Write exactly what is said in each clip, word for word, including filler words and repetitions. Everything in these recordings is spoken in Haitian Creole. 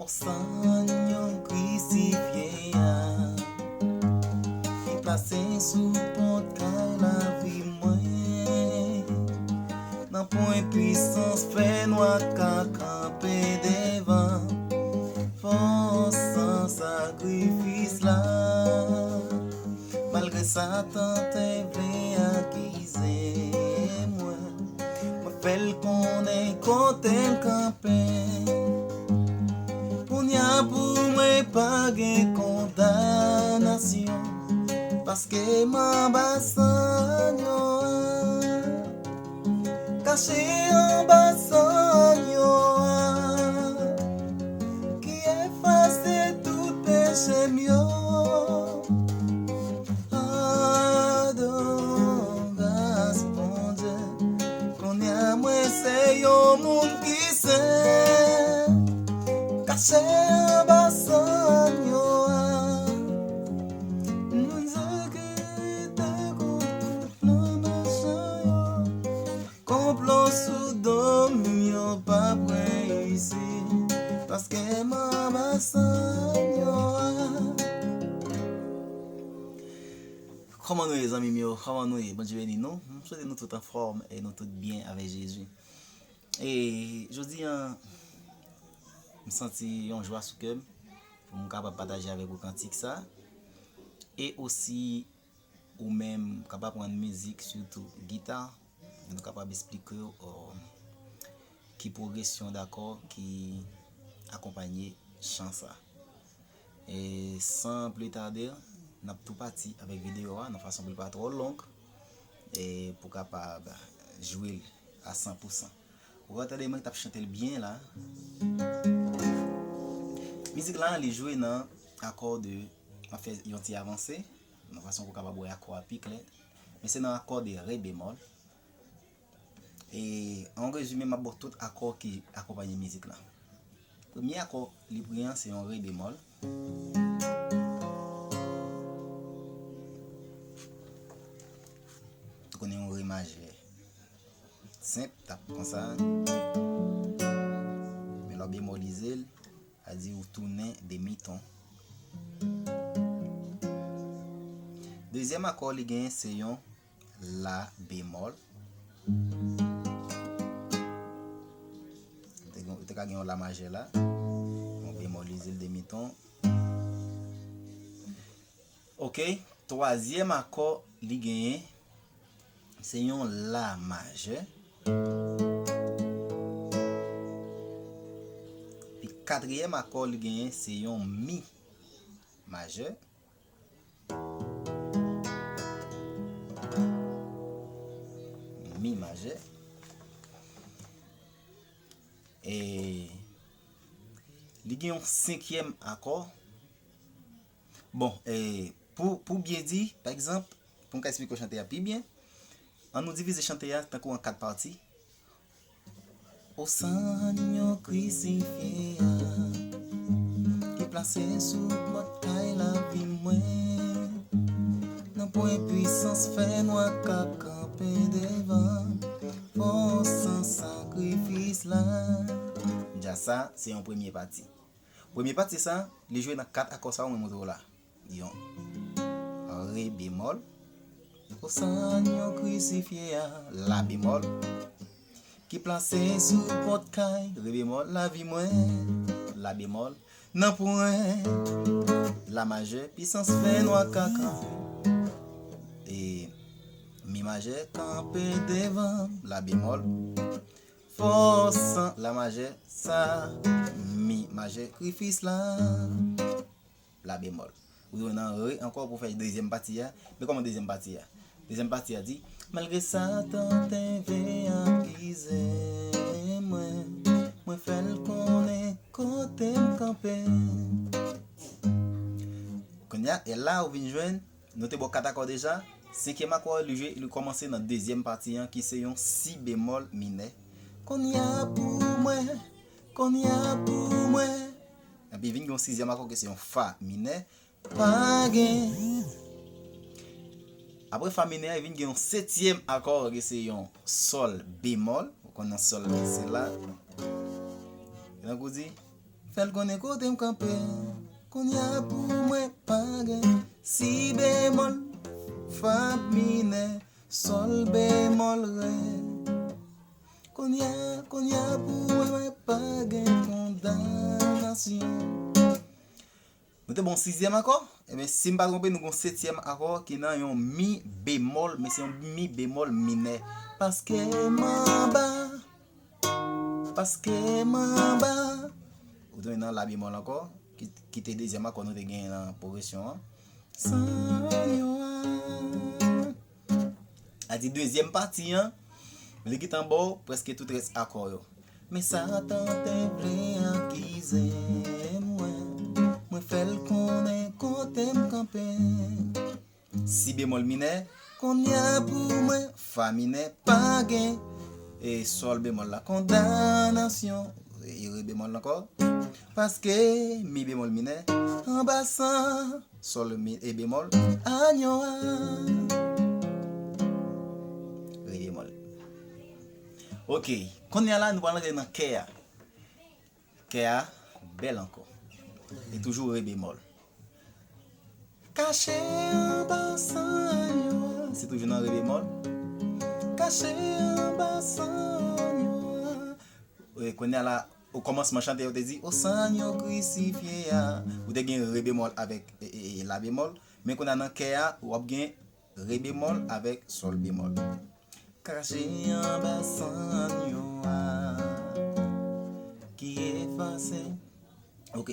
O Senyè krisifye a, ki plase sou pòt kay lavi mwen. Nan pwen pwisans fènwa ka kanpe devan fòs an sakrifis la. Malgre Satan te vle akize mwen, mwen fè l konnen kote l kanpe. Kounye a pou mwen pa gen kondanasyon, paske m anba san yo a. Kache anba san yo a, ki efase tout peche m yo. Adon gras Bondye, kounye a mwen se yon moun ki sen. Kache anba san yo a, mwen sekirite kont plan mechan yo. Konplo sou do m yo p ap reyisi, paske m anba san yo a. Kòman nou ye, zanmi m yo? Kòman nou ye? Bondye beni nou. M swete nou tout anfòm e nou tout byen avèk Jezi. E jodi a, m santi yon jwa sou kè m pou m kapab pataje avèk ou kantik sa. E osi, ou menm k ap aprann mizik, sitou gita, nou kapab esplike w, um, ki pwogresyon dakò ki akonpanye chan sa. E san pli tade, n ap tou pati avèk videyo a nan fason pou li pa twò long, e pou kapab jwe l a san pou san. Ou ka tande mwen t ap chante l byen la. Mizik la, li jwe nan akò de, m ap fè yon ti avanse, nan fason pou w kapab wè akò a pi klè. Men se nan akò de re bemòl. E an rezime, m ap ba w tout akò ki akonpanye mizik la. Premye akò li pran an se yon re bemòl. Ou konnen yon re majè senp, t ap konsa. Men lè w bemòlize l, sa di ou tounen demi ton. Dezyèm akò li genyen se yon la bemòl. Ou te gen, ou te ka gen yon la majè la. Yon bemòlize l demi ton. Ok, twazyèm akò li genyen, se yon la majè. Epi katriyèm akò li genyen, se yon mi majè. Mi majè. E li gen yon senkyèm akò. Bon, e pou, pou byen di, pa egzanp, pou m ka esplike w chante a pi byen, an nou divize chante a tankou an kat pati. O san yo krisifye a, ki plase sou pòt kay lavi mwen. Nan pwen pwisans fènwa k ap kanpe devan fòs an sakrifis la. Dja sa, se yon premye pati. Premye pati sa, li jwe nan kat akò sa yo mwen montre w la. Yon re bemòl. O san yo krisifye a, la bemòl. Ki plase sou pòt kay, re bemòl, lavi mwen, la bemòl. Nan pwen, la majè, pwisans fènwa k ap kanpe. E mi majè kanpe devan, la bemòl. Fòs la majè, sa, mi majè, krifis la, la bemòl. Ou jwenn nan re ankò pou fè dezyèm pati a. Men kòman dezyèm pati a? Dezyèm pati a di, malgre Satan te vle akize mwen, mwen fè l konnen kote m kanpe. Kounye a, e la ou vin jwenn, nou te ba w kat akò deja. Senkyèm akò, li jwe, li kòmanse nan dezyèm pati an, ki se yon si bemòl minè. Kounye a pou mwen, kounye a pou mwen. Epi vin gen yon sizyèm akò, ki se yon fa minè. Pa gen. Apre fa minè a, vin gen yon setyèm akò, ki se yon sòl bemòl. Ou konn nan sòl la, se la. Tankou di, fè l konnen kote m kanpe. Kounye a pou mwen pa gen si bemòl, fa minè, sòl bemòl, re. Kounye a, kounye a pou mwen pa gen kondanasyon. Nou te bon sizyèm akò. Ebyen, si m pa twonpe, nou gon setyèm akò ki nan yon mi bemòl, men se yon mi bemòl minè. Paske m anba, paske m anba. Ou tounen nan la bemòl ankò, ki, ki te dezyèm akò nou te genyen nan pwogresyon an. San yo a. A di dezyèm pati an, li gentan ba w prèske tout rès akò yo. Men Satan te vle akize mwen, mwen fè l konnen kote m kanpe. Si bemòl minè, kounye a pou mwen, fa minè, pa gen, e sòl bemòl la, kondanasyon, e re bemòl ankò, paske mi bemòl minè, anba san, sòl mi, e bemòl, anyo a, re bemòl. Ok, kounye a la, nou pral antre nan kè a. Kè a bèl ankò. E toujou re bemòl. Kache anba san yo a. Se toujou nan re bemòl. Kache anba san yo a. E, kounye a la, o kòmansman chante, yo te di, o san yo krisifye a. Ou te gen re bemòl avèk, e, e, e, la bemòl. Men kounye a nan kè a, w ap gen re bemòl avèk sòl bemòl. Kache anba san yo a, ki efase. Ok.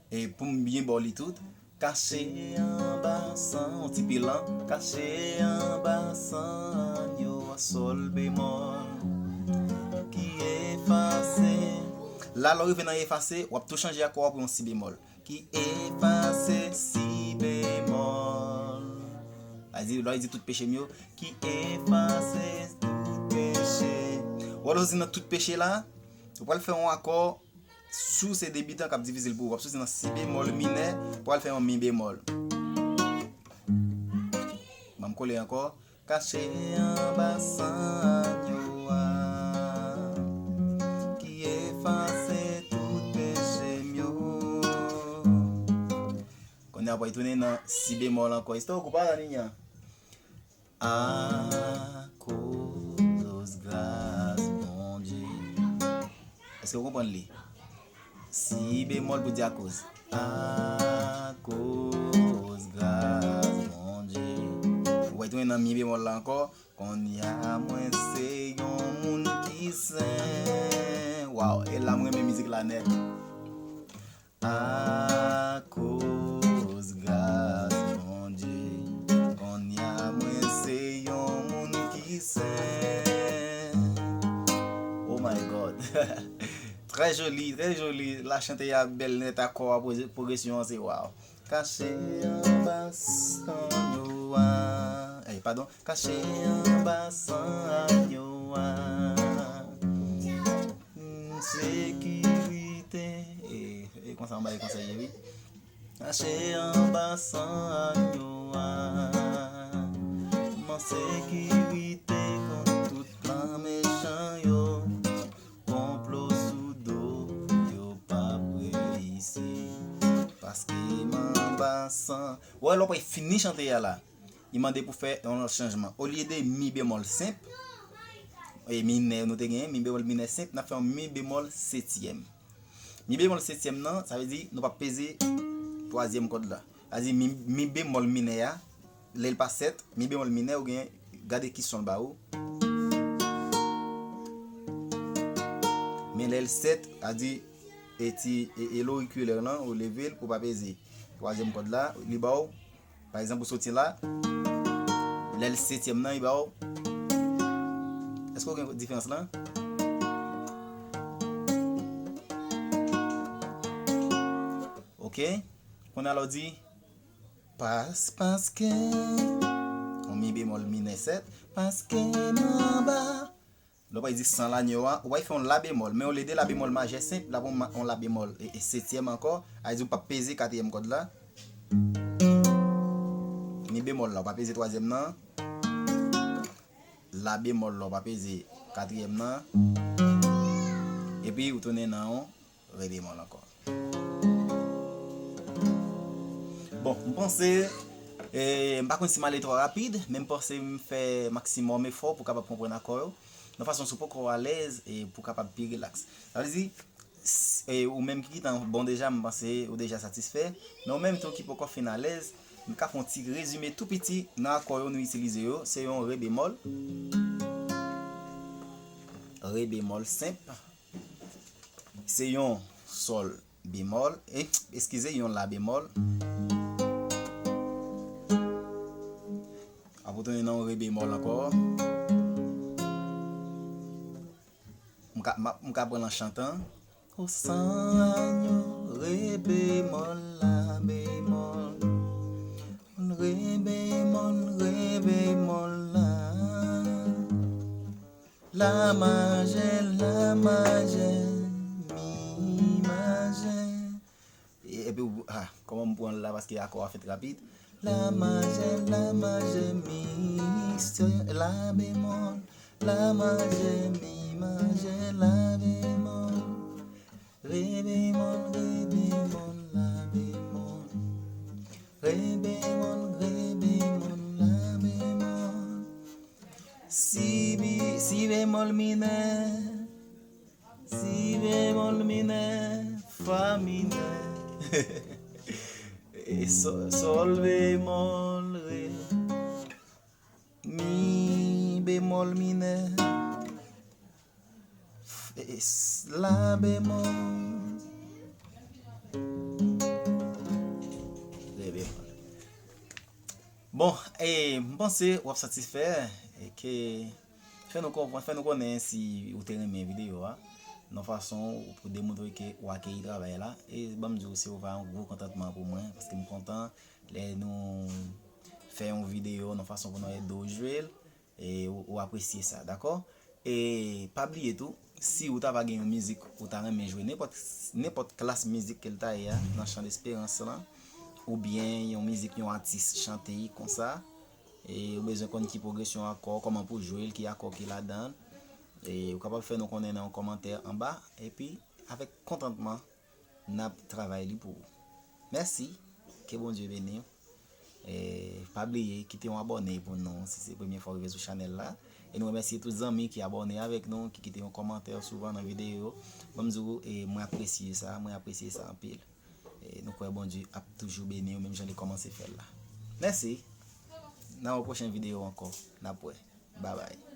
E pou m byen ba w li tout. Kache anba san, yon ti pil lan. Kache anba san yo a, sòl bemòl, ki efase. La, lè w rive nan efase, w ap tou chanje akò a pou yon si bemòl. Ki efase si bemòl. A di, lè w di tout peche m yo, ki efase tout peche. Ou wè lè w soti nan tout peche la, ou pral fè yon akò, si w se debitan k ap difisil pou ou, w ap soti nan si bemòl minè, pou w al fè yon mi bemòl. Ban m kole ankò. Kache anba san yo a, ki efase tout peche m yo. Kounye a, w pral tounen nan si bemòl ankò. Istwa w kou pa la, Ninya. Akoz gras Bondye. Èske w konprann li? Si bemòl pou di akoz. Akoz gras Bondye. Ou wè tounen nan mi bemòl la ankò. Kounye a mwen se yon moun ki sen. Waw, e la mwen renmen mizik la nèt. Akoz gras Bondye, kounye a mwen se yon moun ki sen. Oh my God. Trè joli, trè joli. La chante a bèl nèt, akò a, pwoze-, pwogresyon an se waw. Kache anba san yo a. Eh, padon. Kache anba san yo a. Sekirite. E, e konsa, anba e konsa ye, wi. Kache anba san yo a. M an sekirite kont tout plan mechan yo. Konplo sou do yo p ap reyisi. Paske m anba san. Wè, lè w pral fini chante a la, li mande pou fè yon lòt chanjman. Olye de mi bemòl senp, e minè nou te genyen, mi bemòl minè senp, n ap fè yon mi bemòl setyèm. Mi bemòl setyèm nan, sa vle di nou p ap peze twazyèm kòd la. Sa vle di mi, mi bemòl minè a, lè l pa sèt, mi bemòl minè, ou gen, gade ki son l ba ou. Lè l sèt, a di, e ti, e, e lorikilè lan, ou leve l pou pa peze twazyèm kòd la, li ba w, pa egzanp, ou soti la, lè l setyèm nan, li ba w. Èske w gen diferans lan? Ok. Kounye a la w di, pas, paske, yon mi bemòl minè sèt, paske m anba. Lè w pral di san la nyo a, ou pral fè yon la bemòl. Men olye de la bemòl majè senp, la pran yon la bemòl e, e setyèm ankò. A di ou p ap peze katriyèm kòd la. Mi bemòl la, ou pa peze twazyèm nan. La bemòl la, ou pa peze katriyèm nan. Epi ou tounen nan yon re bemòl ankò. Bon, m panse, e, m pa konn si m ale twò rapid, men m panse m fè maksimòm efò pou kapab konprann akò yo, nan fason si w poko alèz e pou kapab pi rilaks. Sa vle di, s-, e, ou menm ki gentan bon deja, m panse ou deja satisfè, men ou menm tou ki poko fin alèz, m ka fè yon ti rezime tou piti nan akò yo nou itilize yo, se yon re bemòl, re bemòl senp, se yon sòl bemòl, e, eskize, yon la bemòl. Apre tounen nan yon re bemòl ankò. M ka, m ap, m ka pran l an chantan. O san la nyo, re bemòl, la bemòl, re bemòl, re bemòl, la. La majè, la majè, mi majè. E, epi, ou, ah, kòman m pran l la paske akò a fèt rapid. La majè, la majè, mi, se, la bemòl, la majè, mi majè, la bemòl, re bemòl, re bemòl, la bemòl, re bemòl, re bemòl, la bemòl. Si bi-, si bemòl minè, si bemòl minè, fa minè, e sò-, sòl bemòl re, mi bemòl minè, f-, e s-, la bemòl, re bemòl. Bon, e, m panse w ap satisfè, e ke fè nou konprann, fè nou konnen si ou te renmen videyo a, nan fason ou pou demontre ke w akeyi travay la, e ban m di w se yon gwo kontantman pou mwen, paske m kontan lè nou fè yon videyo nan fason pou nou ede w jwe l, e ou, ou apresye sa, dakò? E pa bliye tou, si ou ta va gen yon mizik ou ta renmen jwe, nenpòt, nenpòt klas mizik ke l ta ye a, nan chan desperans lan, oubyen yon mizik yon atis chante konsa, e ou bezwen konn ki pwogresyon akò, kòman pou jwe l, ki akò ki ladan l, e ou kapab fè nou konnen nan yon kòmantè anba, epi avèk kontantman, n ap travay li pou ou. Mèsi, ke Bondye beni w. E pa bliye, kite yon abòne pou nou, si se premye fwa w rive sou chanèl la. E nou remèsye tout zanmi ki abòne avèk nou, ki kite yon kòmantè souvan nan videyo yo. Ban m di w, e mwen apresye sa, mwen apresye sa anpil. E nou kwè Bondye ap toujou beni w, menm jan li kòmanse fè l la. Mèsi. Nan yon pwochen videyo ankò. N ap wè. Babay.